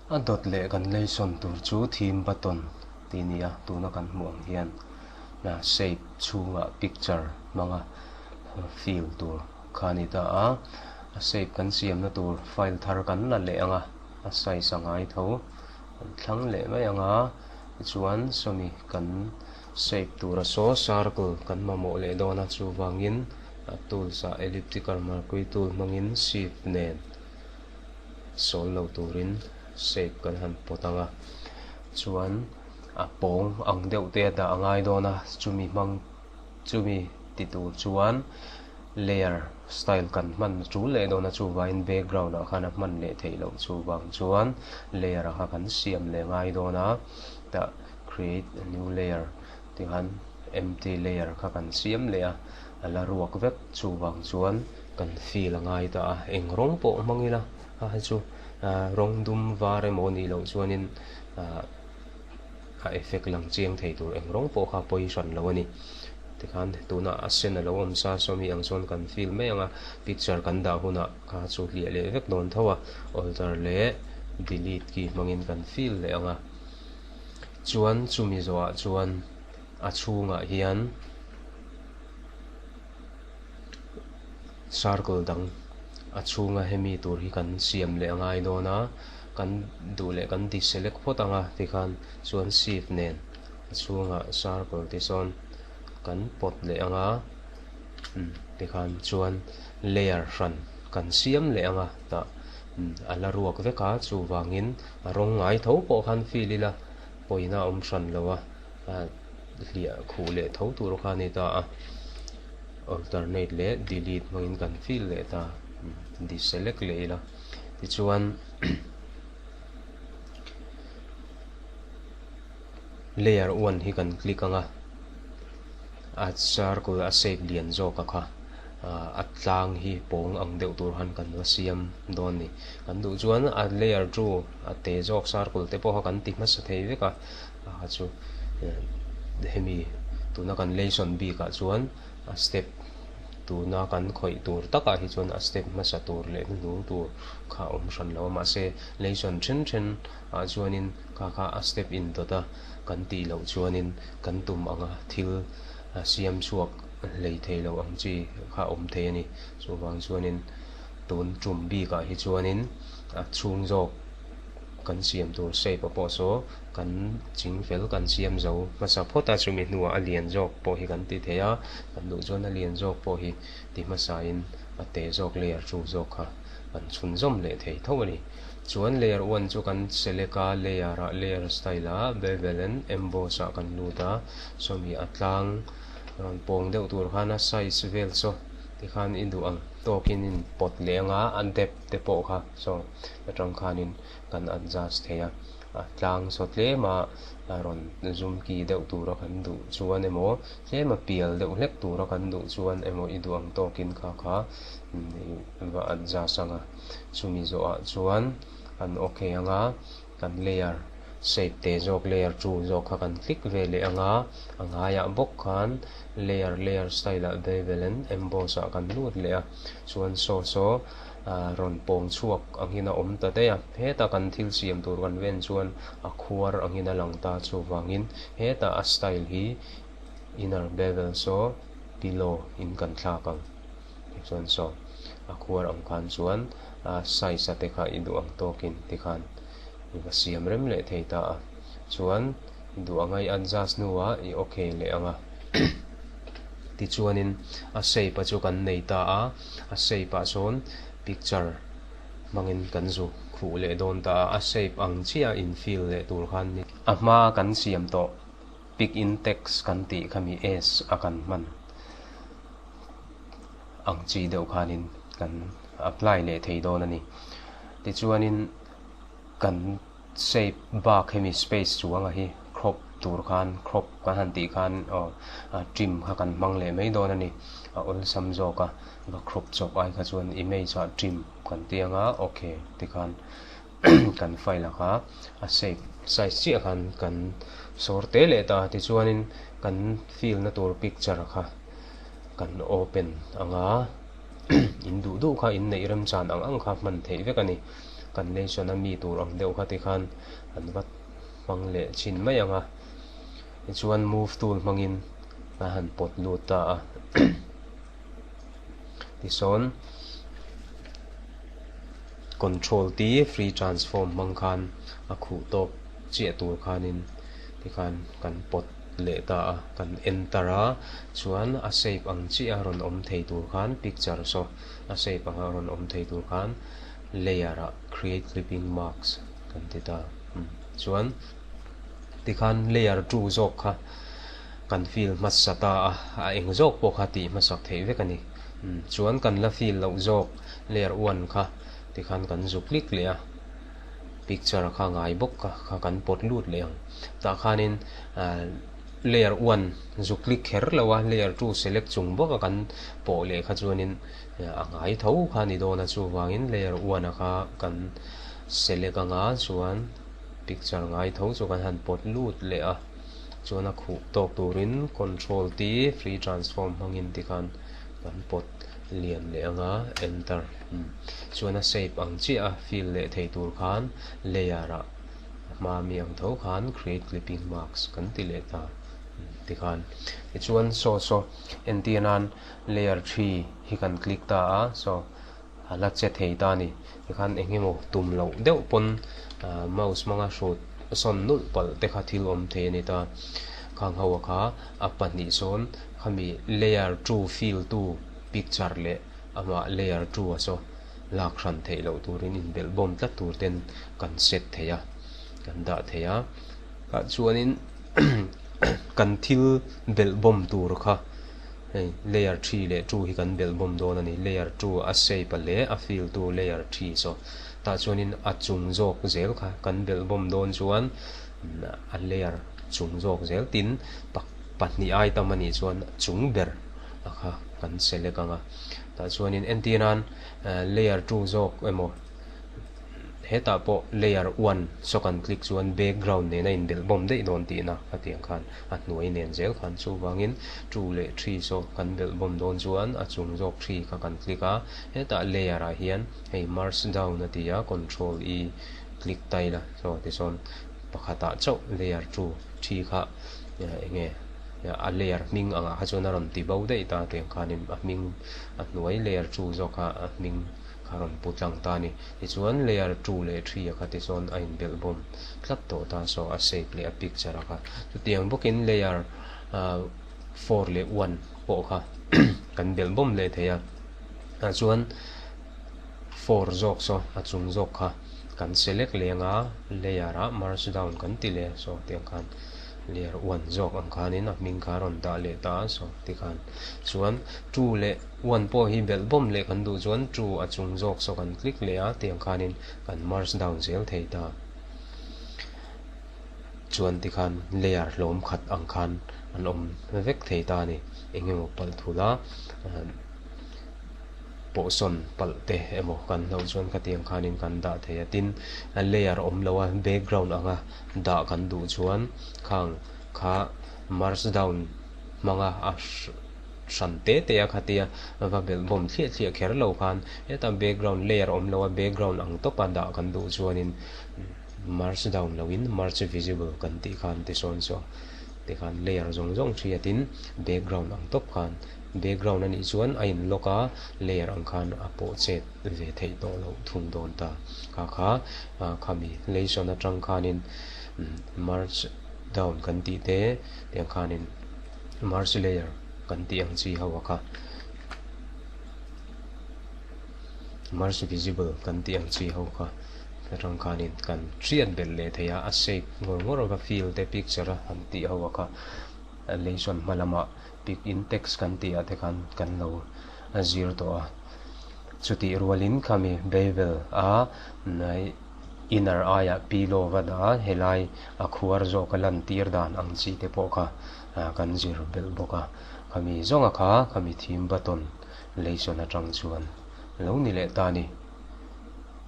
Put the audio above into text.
A dawt leh kan leisawn tur chu theme button tih a ni a, tuna kan hmuh ang hian shape chhungah picture hmanga fill tur kha a ni ta a, a shape kan siamna tur file thar kan la leh ang a, a size a ngai tho kan thlang leh mai ang a, tichuan sawmi kan shape tura saw circle kan mamawh leh dawn a, chuvangin a tools ah elliptical marquee tool hmangin shift nen sawl lo turin shape kan han pawt ang a, chuan a pawng ang deuh te a dah a ngai dawn a, chumi hmang chumi ti tur chuan layer style kan hman tul leh dawn a, chuvangin background ah khan a hman leh theih loh chuvang chuan layer ah kha kan siam leh ngai dawn a, tah create a new layer tikhan empty layer kha kan siam leh a, a la ruak vek chuvang chuan kan feel a ngai ta a, eng rawng pawh hmang ila a hi chu rawng dum var emaw nih loh chuanin ah a effect lang chiang thei tur eng rawng pawh kha pawi hran lo a ni. Tikhan tunah a sen a lo awm sa sawmi ang chuan kan feel mai ang a, picture kan dah hunah kha chu hliah leh vek dawn tho a, alter leh delete key hmangin kan feel leh ang a. Chuan chumi zawhah chuan a chhungah hian circle dang a chhunga hemi tur hi kan siam leh a ngai dawn a, kan duh leh kan deselect phawt ang a tikhan chuan shift nen a chhungah circle ti sawn kan pawt leh ang a tikhan chuan layer hran kan siam leh ang a tah a la ruak vek a chuvangin a rawng ngai tho pawh khan fill ila pawina a awm hran lo a hliah khuh leh tho tur kha a ni ta a alternate leh delete hmangin kan fill leh ta deselect leh ila tichuan layer one hi kan click ang a a circle a shape lian zawk a kha a tlang hi pawng ang deuh tur han kan va siam dawn a ni kan duh chuan a layer two a te zawk circle te pawh kha kan ti hmasa thei vek a a chu hemi tuna kan lesson bikah chuan a step tuna kan khawih tur takah hi chuan a step hmasa tur leh hnuhnung tur kha a awm hran lo a mahse lesson then then ah chuanin kha kha a step indawt a kan tih loh chuanin kan tum anga thil siam chhuak hlei thei lo ang chi kha a awm thei a ni chuvang chuanin tun tum bikah hi chuanin a chhung zawk kan siam tur shape ah pawh saw kan ching fel kan siam zo hmasa phawt a chumi hnuah a lian zawk pawh hi kan ti thei a kan duh chuan a lian zawk pawh hi ti hmasain a te zawk layer two zawk kha kan chhunzawm leh thei tho a ni chuan layer one chu kan select a layer ah layer style ah bevel and emboss ah kan lut a sawmi a tlang rawn pawng deuh tur khan a size vel saw tikhan i duh ang tawkin in pawt leh anga a depth te pawh kha saw atang khanin kan adjust thei a, a tlang saw tlema a rawn zoom ki deuh tura kan duh chuan emaw tlema pial deuh hlek tura kan duh chuan emaw i duh ang tawkin kha kha va adjust ang a, chumi zawhah chuan kan okay ang a, kan layer shape te zawk layer two zawk kha kan click ve leh ang a, a ngaiah bawk khan layer layer style ah bevel and emboss ah kan lut leh a, chuan saw saw. rawn pawng chhuak angin a awm ta daih a, heta kan thil siam tur kan ven chuan a khuar angin a lang ta chuvangin heta a style hi inner bevel saw pillow in kan thlak ang tichuan saw a khuar ang khan chuan a size a te kha i duh ang tawkin tikhan i va siam rem leh thei ta a chuan i duh anga i adjust hnuah i okay leh ang a. Tichuanin a shape a chu kan nei ta a, a shape ah sawn picture hmangin kan zu khuh leh dawn ta a, a shape ang chiah in fill leh tur khan ni. A hma kan siam tawh pick in text kan tih khami s a kan hman ang chi deuh khanin kan apply leh thei dawn a ni. Tichuanin kan shape bak hemi space chuanga hi crop tur khan crop kan han tih khan aw trim kha kan hmang leh mai dawn a ni a awlsam zawk a va crop chawp ai kha chuan image ah trim kan ti anga ok tikhan kan file ah kha a shape size chiah khan kan sawr te leh ta tichuanin kan fill na tur picture kha kan open anga in duh duh kha in neih remchan ang ang kha hman theih vek a ni. kan lesson a mi tur ang deuh kha tikhan an va hmang leh chhin mai ang a. Tichuan move tool hmangin a han pawt lut ta a. Tisawn control T free transform hmang khan a khuh tawk chiah tur khanin tikhan kan pawt leh ta a, kan enter a, chuan a shape ang chiah a rawn awm thei tur khan picture saw a shape anga rawn awm thei tur khan layer ah create clipping mask kan ti ta. Chuan tikhan layer 2 zawk kha kan fill hmasa ta a, a eng zawk pawh kha tih hmasak theih vek a ni. Chuan kan la fill loh zawk layer 1 kha tikhan kan zu click leh a, picture kha ngai bawk kha kha kan pawt lut leh ang. Tah khanin layer 1 zu click kher lo a, layer 2 select chung bawk a kan pawh leh kha chuanin a ngai tho kha a ni dawn a, chuvangin layer 1 a kha kan select anga chuan picture ngai tho chu kan han pawt lut leh a. Chuan a khuh tawk turin control T free transform hmangin tikhan kan pawt lian leh anga enter. Chuan a shape ang chiah a fill leh thei tur khan layer ah a hma mi ang tho khan create clipping mask kan ti leh ta tikhan. Tichuan saw saw entir nan layer 3 hi kan click ta a saw a la che thei ta a ni. Tikhan eng emaw tum loh deuh pawn mouse hmanga hrut sawn nulh palh te kha thil awm thei a ni ta. Khang ho a kha a pahnih sawn khami layer 2 fill tu picture leh amah layer 2 a saw lak hran theih loh turin inbelh bawm tlat tur ten kan set thei a, kan dah thei a. Tah chuanin kan thil belh bawm tur kha Hei layer 3 leh 2 hi kan belh bawm dawn a ni. Layer 2 a shape a leh a fill tu layer 3 saw tah chuanin a chung zawk zel kha kan belh bawm dawn chuan a layer chung zawk zel tin pahnih item a nih chuan chung ber a kha kan select ang a. Tah chuanin entir nan layer 2 zawk emaw Hetah pawh layer 1 saw kan click chuan background nen a inbelh bawm daih dawn tihna a tiang khan a hnuai nen zel khan chuvangin 2 leh 3 saw kan belh bawm dawn chuan a chung zawk 3 kha kan click a, hetah layer ah hian hei merge down a ti a control E click ta ila saw tichuan pakhatah chauh layer 2 3 kha enge a layer hming angah kha chuan a rawn ti bo daih ta tiang khanin a hming a hnuai layer 2 zawk kha a hming Kha rawn pu tlang ta a ni. Tichuan layer 2 leh 3 a kha tichuan a inbelh bawm tlat tawh ta so a shape leh a picture a kha. Chutiang bawkin layer 4 leh 1 pawh kha kan belh bawm leh thei a. Tah chuan 4 zawk saw a chung zawk kha kan select leh anga layer ah merge down kan ti leh a so tiang khan layer 1 zawk ang khanin a hming kha a rawn dah leh ta a so tikhan chuan 2 leh 1 pawh hi belh bawm leh kan duh chuan 2 a chung zawk saw kan click leh a, tiang khanin kan merge down zel thei ta. Chuan tikhan layer hlawm khat ang khan an awm vek thei ta a ni. Eng emaw palh thul a, pawhsawn palh te emaw kan hlauh chuan khatiang khanin kan dah thei a. Tin, layer awm lo a, background anga dah kan duh chuan khang kha merge down hmanga a hran te te a khatia va belh bawm thliah thliah kher lo khan heta background layer awm lo a background ang tawpa dah kan duh chuanin merge down loin merge visible kan tih khan tisawn saw tikhan layer zawng zawng hriatin background ang tawp khan background anih chuan a in lock a layer ang khan a pawh chet ve theih tawh loh thung dawn ta kha kha khami lesson atang khanin merge down kan tih te tiang khanin Merge layer kan tih ang chi ho a kha. Merge visible kan tih ang chi ho kha atang khanin kan hriat belh leh thei a, a shape ngawr ngawr ava fill te picture a han tih ho a kha lesson hma lama pic in text kan tih ah te khan kan lo zir tawh a. Chutih rualin khami bevel a inner aiah pillow va dah a, helai a khuar zawk a lantir dan ang chi te pawh kha kan zir belh bawk a. Khami zawnga kha khami theme button lesson atang chuan lo ni leh ta a ni.